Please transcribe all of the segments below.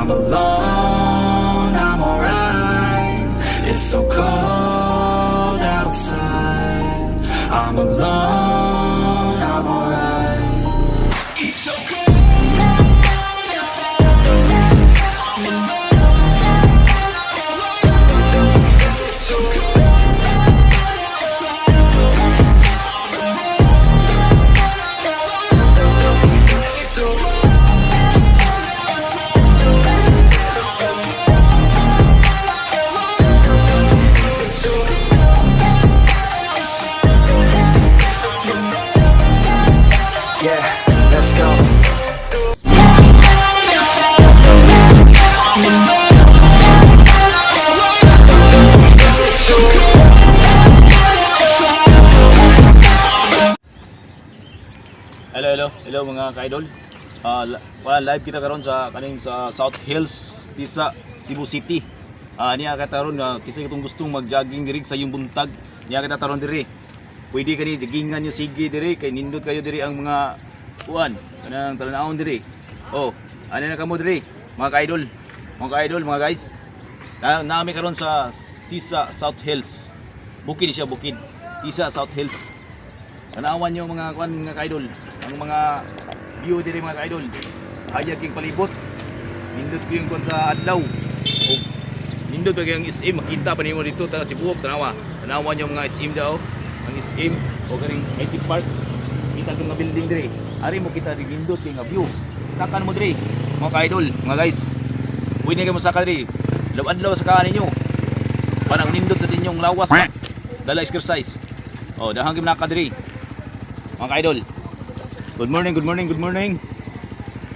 I'm alone, I'm alright. It's so cold outside. I'm alone, I'm alright. It's so cold outside. I'm alone. It's so cold outside. I'm alone. It's so cold outside. It's so cold outside. Yeah, let's go. I'm alone. It's so cold outside. Hello, hello. Hello, mga ka-idol. Well, live kita karon sa kaning sa South Hills, Tisa, Cebu City. Niya kita ron kinsa katong gustong mag-jogging diri sa iyong buntag. Niya kita taron diri. Pwede kani joggingan nyo sige diri kay nindot kayo diri ang mga kuan kanang talan-awon diri. Oh, ano na kamo diri, mga ka-idol. Mga ka-idol, mga guys. Na nami karon sa Tisa South Hills. Bukid siya, bukid. Tisa South Hills. Tanawan nyo, mga kuan, mga ka-idol. Ang mga view diri, mga ka-idol. Hayag king palibot. Nindot ko yung kuan sa adlaw. O, nindot pa ang SM, makita pa nimo dito ta tibuok, tanawa. Tanawan nyo mga SM daw. Ang SM o kaning IT Park. Kita itong mga building diri. Ari mo kita di nindot kay nga view. Sakan mo diri, mga ka-idol, mga guys. Pwede kayo mosaka diri. Adlaw-adlaw sa kaan ninyo. Parang nindot sa inyong lawas ba? Dala exercise. Oh, dahang gyud naka diri. Mga ka-idol. Good morning, good morning, good morning.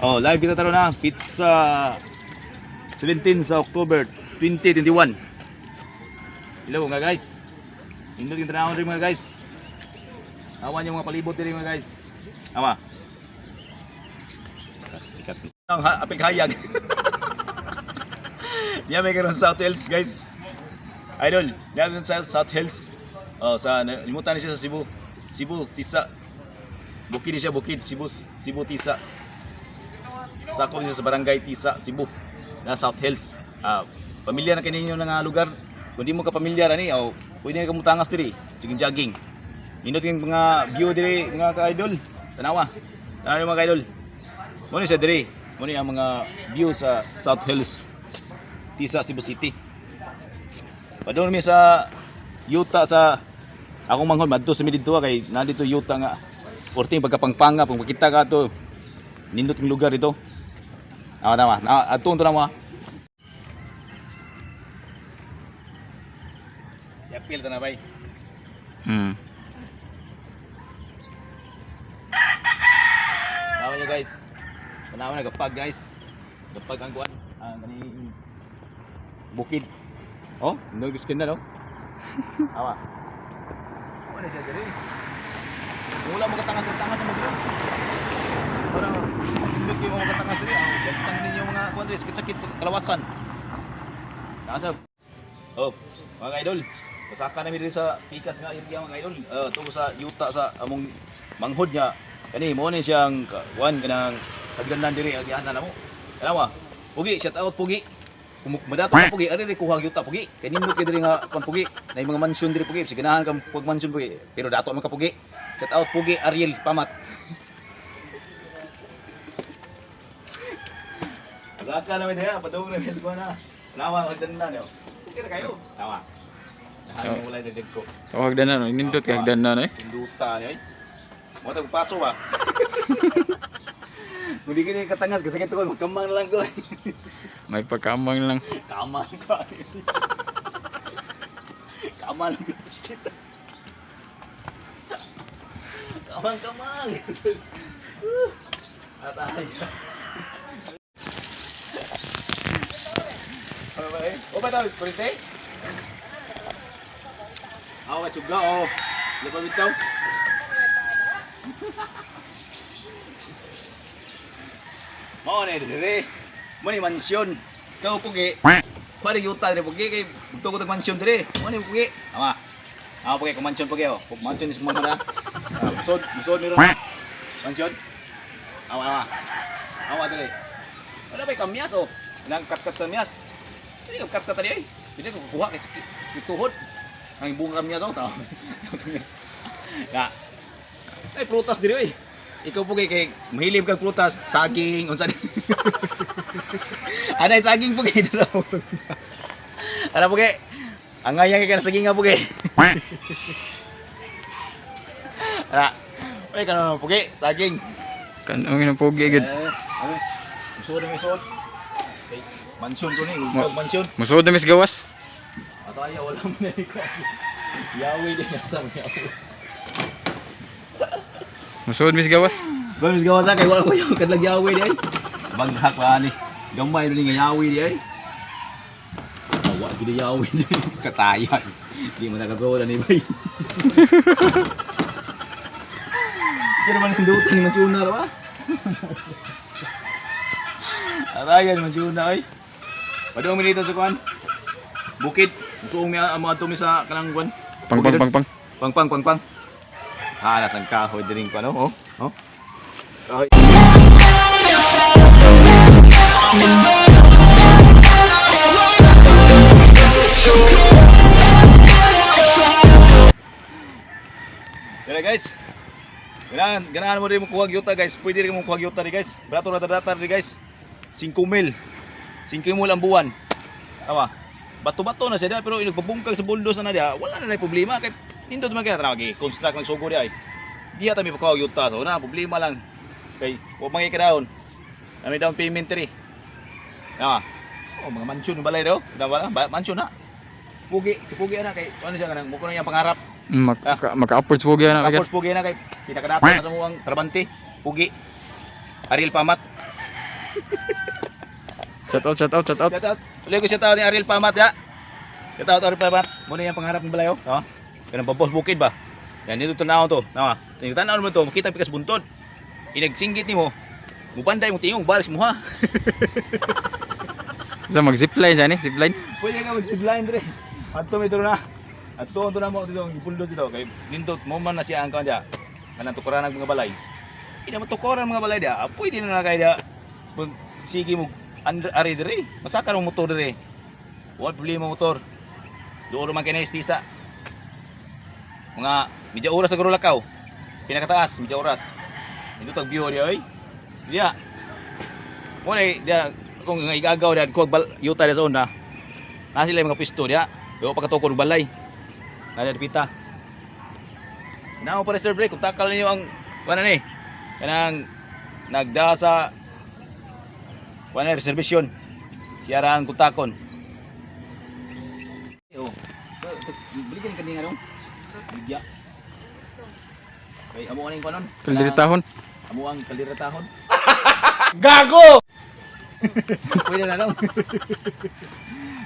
Oh, live kita taron na. Pizza 17 sa October 2021. Hello, mga guys. Nindot yung tanawon diri, mga guys. Awan yung mga palibot diri, mga guys. Awa. Ikat. Ang apil kahayag. Niya may karon sa South Hills, guys. Idol, niya sa South Hills. Oh, sa limutan ni siya sa Cebu. Cebu, Tisa. Bukid ni siya, bukid, Cebu, Cebu Tisa. Sakop niya sa barangay Tisa, Cebu. Na South Hills. Pamilyar na kini ninyo nga lugar. Kung di mo ka pamilyar ani, oh, pwede na ka mutangas diri. Sige, jogging. Nindot yung mga view diri, mga ka-idol. Tanawa. Tanawa yung mga ka-idol. Mo ni siya diri. Mo ni ang mga view sa South Hills, Tisa, Cebu City. Padung mi sa yuta sa akong manghod, madto sa mi didto kay na dito yuta nga porting pagkapangpanga pag makita ka to, nindot yung lugar dito. Tama, tama. Na adto to na mo. Yapil ta na bay. Tama nyo, guys. Tanawa na gapag, guys. Gapag ang kuan ang kaning bukid. Oh, no gusto na no. Awa. Wala siya diri. Kung wala mo katangas-tangas mo diri. Para hindi kayo mo katangas diri. Ang gantang ninyo mga kuan diri, sakit-sakit sa kalawasan. Nasa. Oh, mga idol. Pasaka namin diri sa pikas nga area, mga idol. Tungo sa yuta sa among manghod niya. Kani mo ni siyang kuan kanang hagdanan diri agianan namo. Tanawa. Pugi, shout out Pugi. Kung madato ka Pugi, ari ri kuha yuta, Pugi. Kay nindot kay diri nga kuan, Pugi. Na mga mansion diri, Pugi. Sige, ganahan ka pag mansion, Pugi. Pero dato man ka, Pugi. Shout out Pugi Ariel Pamat. Pasaka namin diha, padung na sa kuan na. Tanawa hagdanan niyo. Okay ra kayo. Tama. Nahan mo wala dagdag ko. Tawag na no, nindot ka hagdanan eh. Pinduta niyo eh. Mo tag paso ba? Muli ka ni katangas kasi ko magkamang na lang ko. May pagkamang lang. Kamang ko. Kamang lang ko kita. Kamang kamang. Atay. Ano ba eh? O ba daw, kurinte? Ah, may suga oh. Lupa bitaw. Mao na dire. Mo ni mansyon. Ikaw, Pugi. Pare yuta dire, Pugi, kay bugto ko tag mansyon dire. Mo ni Pugi. Tama. Ah, Pugi, kung mansyon, Pugi oh. Kung mansyon is mo na. Ah, busod, busod ni ron. Mansyon. Awa, awa. Awa dire. Wala ba kamyas oh. Nang kat-kat sa miyas. Dili ka kat-kat tadi ay. Dili ko kuha kay sakit tuhod. Ang bunga miyas oh, tao. Ya. Ay, prutas diri oy. Ikaw po kay mahilig kag prutas, saging, unsa ni? Anay saging po kay dalaw. Ana po kay. Angayang kay ka saging nga po kay. Ana. Oy kano po kay, saging. Kanong ina pogi gid. Eh, ano? Gusto na may suot. Kay mansyon ko ni, gusto mansyon. Musuod na mis gawas. Ataya wala mo na ikaw. Yawi din sa yawi. Musuod mis gawas. Gomis gawa sa kay wala ko yung kadlag yawi di ay. Banghak pa ani. Gamay ni nga yawi di ay. Awa gid yawi di. Katayan. Di mo nakasuod ani bay. Di naman hindutan ni Mansuna ra ba? Arayan Mansuna ay. Padung mi dito sa kuan. Bukid. Musuong mi ang mga mi sa kanang kuan. Pang pang pang pang. Pang pang pang pang. Halas ang kahoy diring pa no. Oh. Oh. Kahoy. Tara guys. Ganahan, ganahan mo rin mo kuha gyuta guys. Pwede rin mo kuha gyuta rin guys. Brato na data rin guys. 5 mil. 5 mil ang buwan. Tama. Bato-bato na siya diya, pero inagbabungkag sa buldos na na diya, wala na na problema kay nindot man kay tawag construct ng sugo diya ay. Diya ta mi pakuha yuta so na problema lang kay wa man kay kadaon. Nami down payment diri. Tama. Oh, mga mansyon balay daw. Tama ba? Mansyon na. Pugi, si Pugi ana kay ano siya kanang mo ko na iyang pangarap. Maka-afford sa pogi ana Tapos Pugi na kay pinakadato na sa muang trabante. Pugi. Ariel Pamat. Shout out, shout out, shout out. Shout out. Ulit ko shout out ni Ariel Pamat ya. Shout out Ariel Pamat. Muna yung pangarap ng balayo. No? Kanang babos bukid ba? Yan dito tanaw to. Tama. Tingnan tanaw mo to, makita pikas buntod. Inagsinggit nimo. Mubanday mo tingong balik mo ha. Sa mag zipline siya ni, zipline. Pwede ka mag-zipline dre. Adto mi na. Adto to na mo dito ang gipuldo dito kay nindot mo man na siya ang kan dia. Kanang tukuran ang mga balay. Ina mo tukuran ang mga balay dia. Ah, pwede na na kay dia. Pag sige mo ari dre. Masaka ang motor dre. Wala problema motor. Doon man kay na istisa. Mga medya oras siguro lakaw. Pinakataas, medya oras. Nindot ang view dia oy. Diya. Mo na diya kung nga igagaw diya kuwag yuta diya sa una. Na sila yung mga pisto diya. Yo pagkatukod og balay. Na pita. Nao pa reserve break kung takal ninyo ang wala ni. Kanang nagda sa wala reservation. Siyara ang kuntakon. Yo. Balikan kani nga dong. Bigya. Kay amo aning kanon. Kaldiritahon. Amo ang kaldiratahon. Gago! Pwede na lang.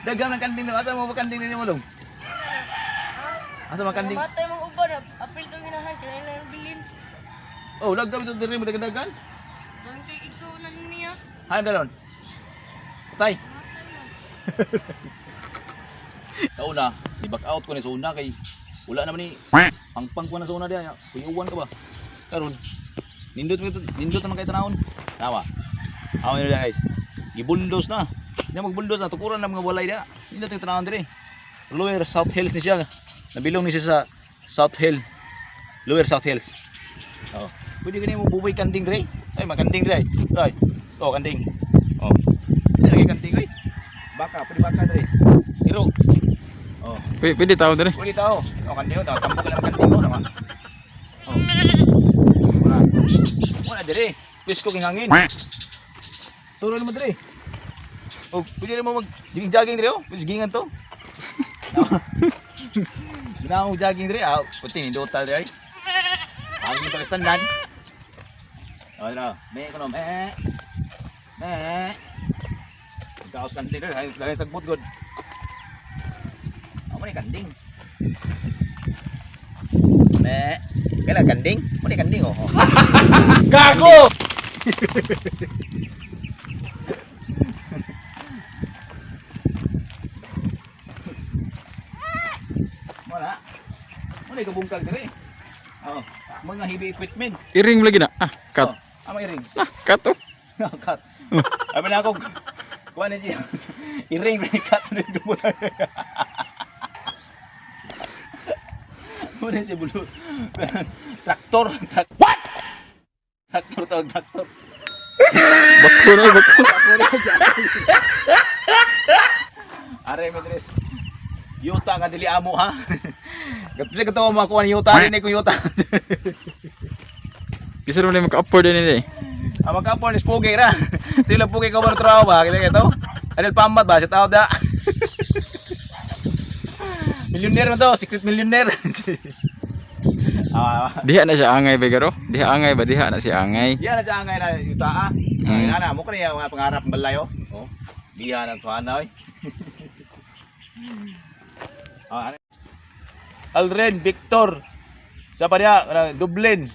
Daghang ng kanding na. Asa mo ba kanding ninyo mo dong? Asa mo kanding? Namatay mong uban, apil tong ginahan, kaya lang yung bilin. Oh, dagdag ito diri mo dagdagan. Doon kay igsunan niya. Hayop na ron. Patay. Namatay na. Sa una, i-back out ko ni sa una kay wala naman ni pangpang ko na sa una diya. Kuyuwan ka ba? Karon, nindot mo nindot naman kay tanawon. Tawa. Aw nila guys. Gibuldos na. Hindi magbuldos na tukuran na mga walay diya. Nindot yung tanawon diri. Lower South Hills ni siya. Nabilong ni siya sa South Hill. Lower South Hills. Oh. Pwede gani mo buboy kanding diri. Ay, makanding diri. Ay. Oh, kanding. Oh. Pwede lagi kanding oy. Baka, pwede baka diri. Iro. Oh. Pwede, pwede tao diri. Pwede tao. Oh, kanding tao. Tampo ka naman kanding mo naman. Oh. Wala. Wala diri. Pwes ko hangin. Turo mo diri. Oh, pwede mo mag jogging diri oh. Pwede gingan to. Ginawa mo jogging diri. Ah, puti ni dota diri. Hangin pa standan. Oh, na. Me kono me. Me. Kaos kanding diri. Ay, sagbot god. Amo ni kanding. Me. Kailan kanding? Mo ni kanding oh. Gago! Wala. Mo ni kabungkag diri. Oh, mga heavy equipment. Iring lagi na. Ah, cut. Oh, ama iring. Ah, cut oh. Cut. Abi na ako. Kuha na siya. Iring rin kat na gumutan. Muna siya bulo. Traktor. What? Traktor tawag traktor. Bako na, bako. Are mi dres. Yuta nga dili amo ha. Gatli ka to makuha ni yuta ni kung yuta. Kisa naman maka-afford din eh. Ang magkapon is pugi ra. Tila pugi ka ba trabaho ba? Kita ito. Anil pambat ba? Sa tao da. Millionaire man to, secret millionaire. Ah, Diha na siya angay ba garo? Diha angay ba? Diha na siya angay. diya na siya angay na yuta ah. Mm. Ay, na mo kani mga pangarap ng balay oh. Oh. Diya na tuhan na oy. Ah, ano? Aldrin, Victor. Sa pa diya, ano, Dublin.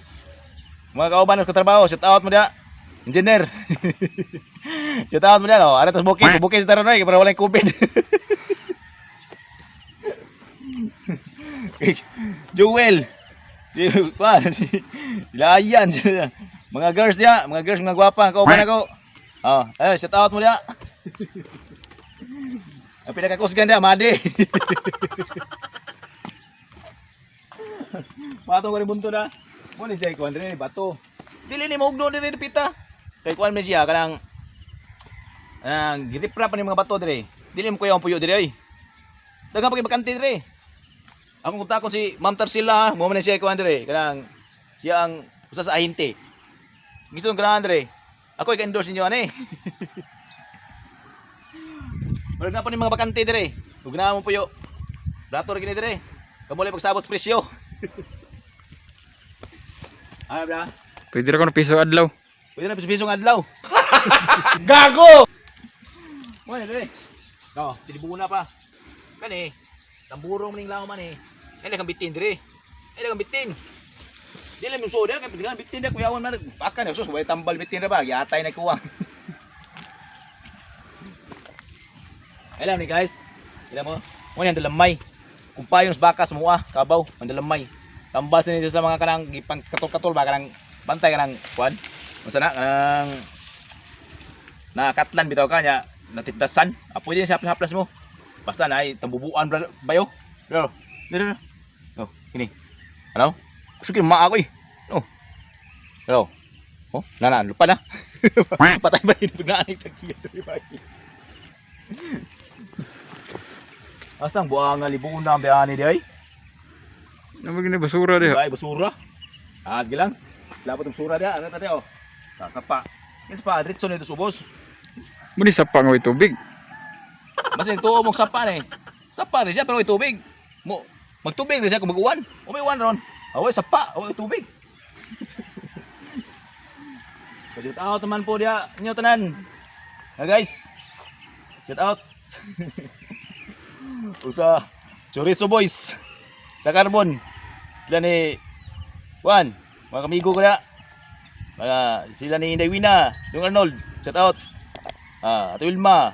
Mga kauban sa katrabaho, shout out mo diya. Engineer. Shout out mo diya, no. Ano tas bukid, bukid sa taron oy, para walay COVID. Joel. Si pa si Layan. Mga girls diya, mga girls mga gwapa, kauban ako. Oh, eh shout out mo diya. Ang pinakakusgan diya, Madi. Bato ko rin bunto na. Mo ni siya ikuan rin, bato. Dili ni maugno diri pita. Kay kuan man siya kanang ang giripra pa ni mga bato dire. Dili mo kuya ang puyo dire oy. Daghang pa kay bakante dire. Akong kontakon si Ma'am Tarsila, mo man siya ikuan dire kanang siya ang usa sa ahente. Gusto kong ganahan dire. Ako i-endorse ninyo ani. Wala na pa ni mga bakante dire. Ug ganahan mo puyo. Brato ra gini dire. Kamo lang pagsabot sa presyo. Ano bra? Pwede ra ko na piso adlaw. Pwede na piso-piso ng adlaw. Gago! Mo na dire. No, tinibuna pa. Kani, tamburong maning laom man eh. Ay kang bitin dire. Ay kang bitin. Dili mo suod kay bitin bitin na kuyawan man baka na sus way tambal bitin ra ba giatay na kuwang. Alam ni guys, ila mo. Mo ni ang dalamay. Kung payon sa bakas mo ah, kabaw, ang dalamay. Tambal sa ninyo sa mga kanang gipang katol-katol ba kanang bantay kanang kuan. Unsa na kanang nakatlan bitaw ka nya natintasan. Ah, pwede na siya haplas mo. Basta na ay tambubuan bayo. Bro. Dito. Oh, kini. Ano? Gusto kini maako eh. Oh. Hello. Oh, nana, lupa na. Patay ba yun? Naanig tagkiya to ba? Basta ang buang nga libon na ang bayani di ay. Ano gini basura diha? Ay, basura. Ah, gilang. Dapat ang basura dia. Ano tadi oh. Sasapa. Yes pa, diretso na ito subos. Muni sapa nga way tubig. Mas yung tuo mong sapa ni. Sapa ni siya pero may tubig. Mo magtubig ni siya kung mag-uwan. O may uwan ron. Away sapa, away tubig. Shout out naman po diya inyo tanan. Ha guys. Shout out. Usa Chorizo Boys sa Carbon. Sila ni Juan, mga kamigo ko na. Mga sila ni Inday Wina, Yung Arnold, shout out. Ah, Ate Wilma,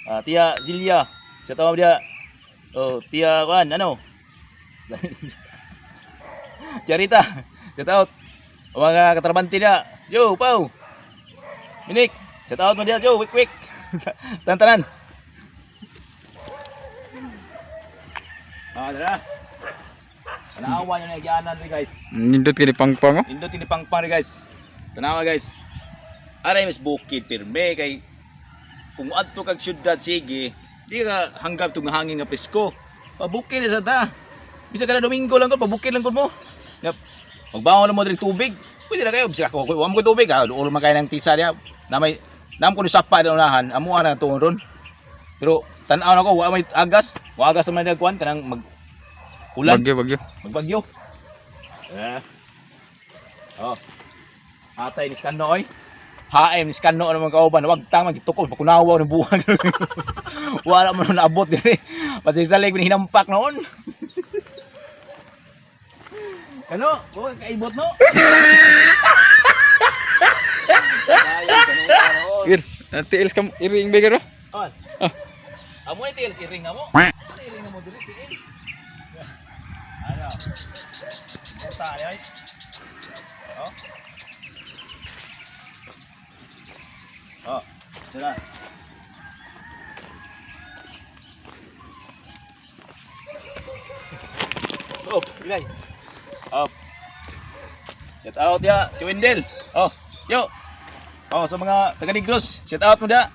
ah, Tia Zilia, shout out dia. Oh, Tia Juan, ano? Tia Rita, shout out. Mga katrabante niya. Yo, Pau. Minik, shout out mo diya, Joe, quick quick. Tantanan. Ah, tara. Tanawa niyo na igyanan rin guys. Nindot kini pangpang oh. Indot ini pangpang rin guys. Tanawa guys. Aray mas bukid pirme kay kung adto kag syudad sige, di ka hanggap tong hangin nga presko. Pabukid na sa ta. Bisa kada Domingo lang ko pabukid lang ko mo. Yep. Magbaon na mo diri tubig. Pwede na kayo bisag ako wa mo ko tubig ha. Duol man kayo ng tisa diya. Na may nam ko ni sapa di unahan, amo na tuon ron. Pero tan-aw na ko wa may agas. Wa agas man nagkuan kanang mag ulan. Bagyo bagyo. Magbagyo. Eh. Oh. Atay ni Skano oy. HM ni Skano naman kauban, wag tang magitukos pakunawa ng buwag. Wala mo na naabot diri. Pasisalig ni hinampak noon. Kano, wa kaibot no. Ir, tiils kam iring ba garo? On. Ah. Amo ni tiil iring amo. Ano iring amo diri tiil? Ano? Buta ay. Oh. Oh, sila. Oh, ilay. Oh. Shout out ya, si Wendel. Oh, yo. Oh, sa mga taga Negros, shout out mo da.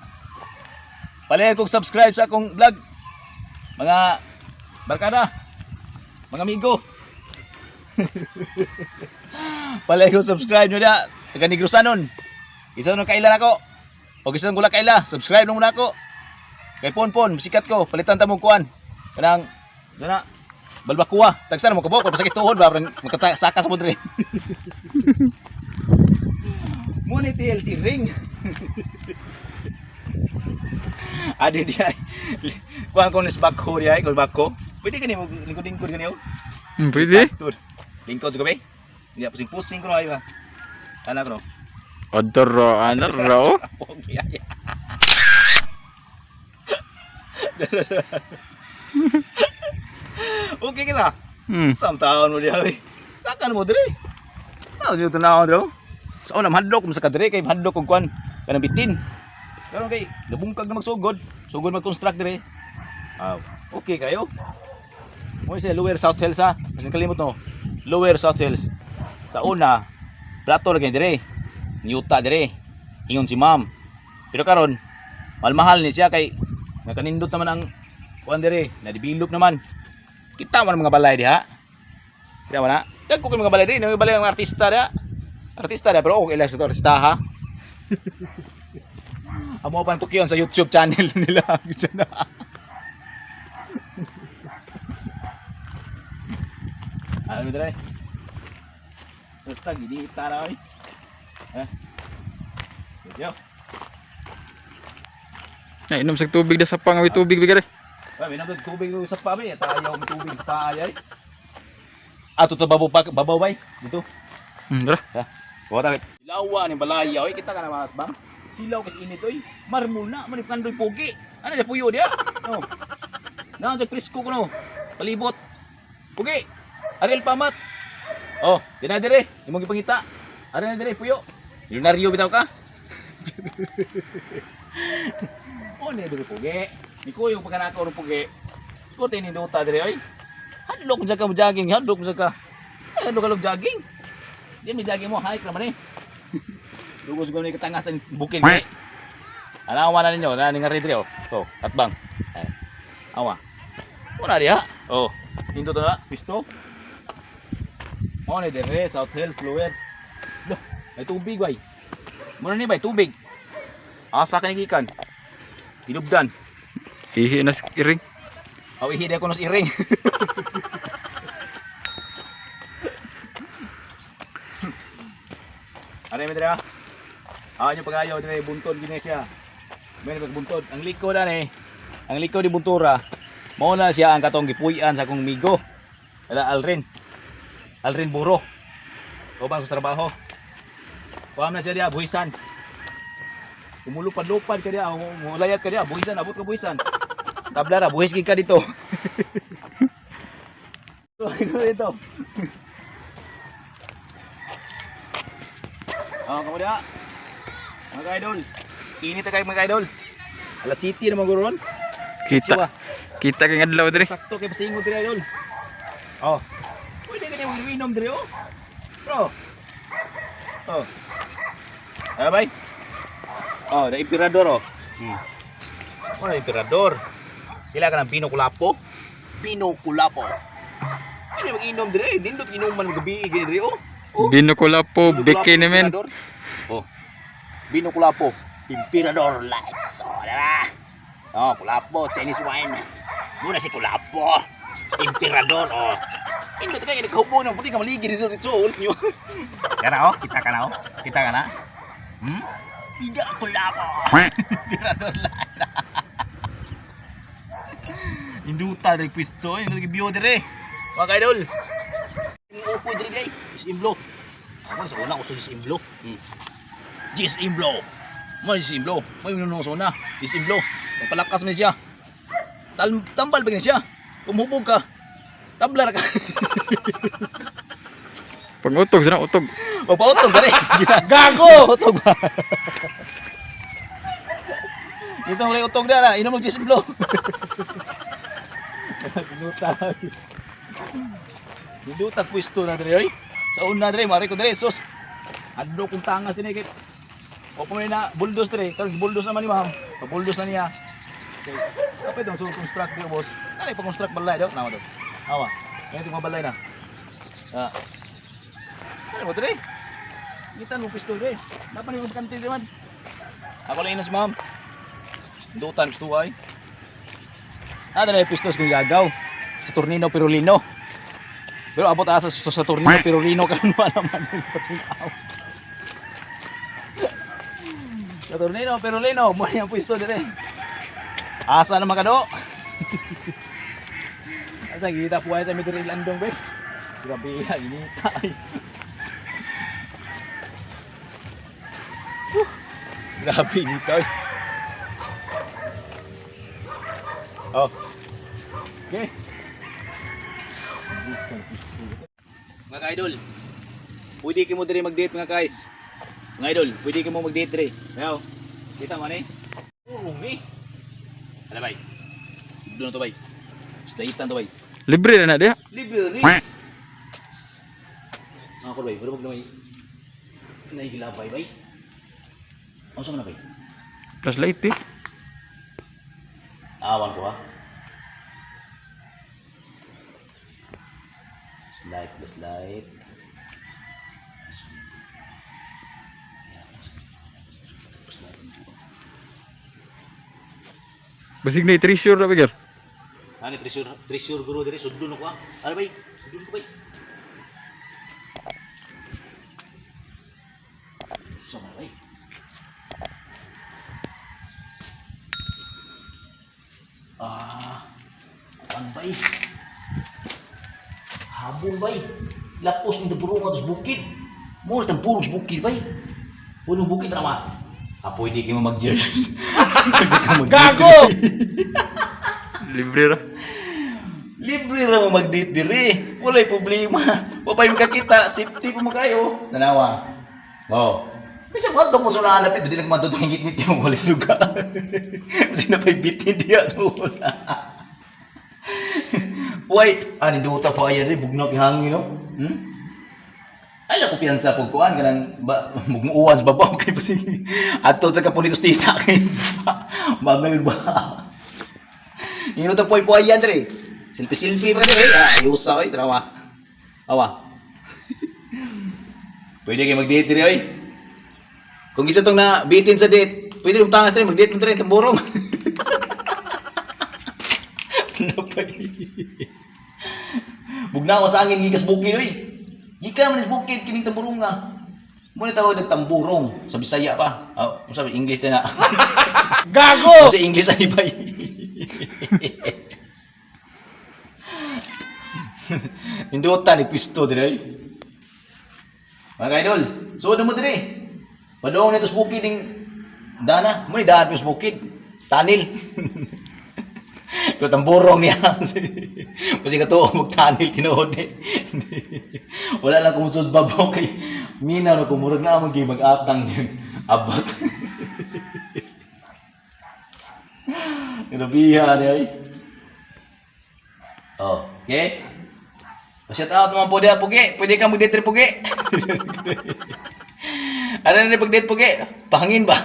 Palihog kong subscribe sa akong vlog. Mga barkada, mga amigo. Palihog kong subscribe nyo da. Taga Negrosanon. Isa nung kaila nako. O isa nung gula kaila, subscribe nung muna ako. Kay Ponpon, sikat ko, palitan ta mong kuan. Kanang dana balbakuwa. Tagsa na mo kabok, pasakit tuhod ba parang makasaka sa mo diri. Mo ni TLC ring. Adi di ay. Kuan ko ni bako di ay, kung bako. Pwede kani mo lingkod-lingkod kani oh. Pwede. Tur. Lingkod sa gabi. Hindi pusing-pusing ko ay ba. Ana bro. Adoro, anaro. Pogi ay. Okay kita. Sam taon mo diha oy. Saka mo dire. Taon yo tanaw dro. Sa una mahadlok mo sa kadire kay mahadlok og kuan kanang bitin. Pero kay nabungkag na magsugod, sugod mag-construct dire. Ah, okay kayo. Mo sa Lower South Hills ha. Kasi kalimot no. Lower South Hills. Sa una, plato lagi dire. Niyuta dire. Ingon si ma'am. Pero karon, mahal-mahal ni siya kay nakanindot naman ang kuan dire, na-develop naman. Kita man ang mga balay diha. Kita man na. Dagko kay mga balay dire, mga balay ang mga artista diha. Artista diha pero okay lang sa artista ha. Amo pa tukyon sa YouTube channel nila. Gusto na. Alam mo dire. Basta giniita na oy. Ha? Yo. Na inom sa tubig da sa pang may tubig bigare. Ay, may nabag tubig sa pa bay. Tayo may tubig sa paa ay. Ato to babaw pa babaw bay dito. Tara. Kuha ta. Silawa ni balaya oy kita ka na mga bang. Silaw kasi init oy. Marmol na man kandoy pogi. Ano siya puyo diya? No. Na sa presko ko no. Palibot. Pugi. Ariel pamat. Oh, dinaa dire. Imong gipangita. Ari na dire puyo. Milyonaryo bitaw ka. Oh, ni dire pugi. Di ko yung pagkanakaw ng pugi. Ko tayo ni Dota dire oy. Hadlok mo ka mo jogging, hadlok mo ka. Ay, hadlok ka jogging. Di may jogging mo, hike naman eh. Lugos ko ni katangasan bukid eh. Anawa na ninyo, na nga dire oh. To, atbang. Ay. Awa. Wala diha. Oh, nindot na pisto. Mo ni dire South Hills Lower. Loh, may tubig bay. Mo na ni bay tubig. Asa ka ni gikan? Tinubdan. Ihi na sa iring. Aw ihi ko nos iring. Are mi dire. Ah, nyo pagayo dire buntod gini siya. May buntod. Ang liko na ni. Ang liko ni Buntura. Mao na siya ang katong gipuy-an sa akong migo. Ala Alrin. Alrin Buro. Uban sa trabaho. Kuha na siya diha buhisan. Kumulupad-lupad ka diha, mulayat ka diha, buhisan, abot ka buhisan. Tabla ra, buhis gid ka dito. Dito. Oh, kamo diha. Mga idol. Init na kayo mga idol. Alas City na mga ron. Kita. Kita kay adlaw dire. Sakto kay pasingon dire idol. Oh. Pwede ka nimo inom dire oh. Bro. Oh. Ano bay? Oh, na emperador oh. Wala emperador. Kila ka ng Pino Culapo? Pino Culapo. Pwede mag-inom dire, nindot inuman gabi dire oh. Oh. Binukula po, Bino bikini men. Emperador. Oh. Bino Culapo. Emperador Lights. Oh, diba? Oh, Culapo, Chinese wine. Muna si Culapo. Emperador, oh. Hindi ka kaya nagkahubo ng puti ka maligi dito dito ulit nyo. Kaya oh, kita ka na oh. Kita ka na. Hmm? Tidak Culapo. Emperador Lights. Induta dari pwesto, eh, lagi bio dire. Mga ka-idol. Upo dire day, is imblo. Ako sa una uso si Imblo. Jis Imblo. May si Imblo. May minuno sa una. Jis Imblo. Magpalakas man siya. Tambal ba siya? Kumhubog ka. Tablar ka. Pangutog sana utog. Magpautog ka rin. Gago! Utog ba? Ito ang utog na na. Inom mo Jis Imblo. Pinuta. Nindutag pwesto na diri oy. Sa una diri mari ko diri sus. Adlo kong tangas dinhi kay o pa na buldos diri, karon buldos naman ni ma'am. Pabuldos na niya. Okay. Kapit dong so construct diri boss. Ano pa construct balay daw? Nawa daw. Awa. Ngayon mga balay na. Ah. Ano mo diri? Kita mo pistol diri. Dapat ni bakante diri man. Ako lang inos ma'am. Dutan gusto ay. Ah, dala pistos kung gagaw. Sa Tornino Pirulino. Pero abot asa sa Tornino Pirulino karon wala man patinaw. Sa Tornino Pirulino, mo ang pwesto dire. Asa naman kado? Asa kita po ay sa mi diri landong be. Grabe ha inita ay. Whew. Grabe inita ay. Oh. Okay. Mga ka-idol, pwede kimo diri mag-date mga guys. Mga idol, pwede kimo mag-date diri. Ayaw. Kita man eh. Urong eh. Ala bay. Doon na to bay. Slaitan to bay. Libre na na diha. Libre ni. Mga ko bay, pero wag na may nahigilabay bay. Ano sa man na bay? Flashlight eh. Awan ko ha. Slide, slide. Basig na treasure na bigir. Ani treasure, treasure guru diri sudlon ko ha. Ano bay? Sudlon ko bay. Sama bay. Ah, kuan bay. Habol bay. Lapos ng burong atos bukid. Mo tang puros bukid bay. Punong bukid rama. Ah, pwede kayo mag-jersey. Gago! Libre ra. Libre ra mo mag-date dire. Walay problema. Wa pa'y makakita, safety pa mo kayo. Tanawa. Oh. Bisa mo mo sa naalapit, di lang matutungit nito yung wala suga. Kasi napay bitin diya doon. Why? Ah, ninduta pa ayan rin, bugnaw kay hangin, no? Hmm? Ay, lang ko piyansa pag kuan, kanang ba, mugmuuan sa babaw kay pasig. Ato sa kapunitos ti sa akin. Ma'am ba? Inuta po po ayan dire. Selfie-selfie pa dire. Ah, ayos sa oy, trawa. Awa. Pwede kayo mag-date dire oy. Kung isa tong na bitin sa date, pwede yung tangas dire mag-date mo dire tamborong. Napay. Bugnaw sa angin gikas bukid oy. Gikan man is bukid kining tamborong nga. Mo ni tawag ng tamburong sa Bisaya pa. Oh, unsa ba English na. Gago! Sa English ay bay. Indutan ni pisto dire. Ay. Mga ka-idol, suod na mo dire. Padong nito sa bukid ning dana, mo ni daan sa bukid. Tanil. Pero tamburong niya. Kasi katuo magtanil tinuod eh. Wala lang kung sus babaw kay mina no kumurag na among mag-atang din. Abat. Grabihan ay. Oh, okay? Pa-shout out naman po diha, Pugi. Pwede ka mag-date rin, Pugi. Ano na pag-date, Pugi? Pahangin ba?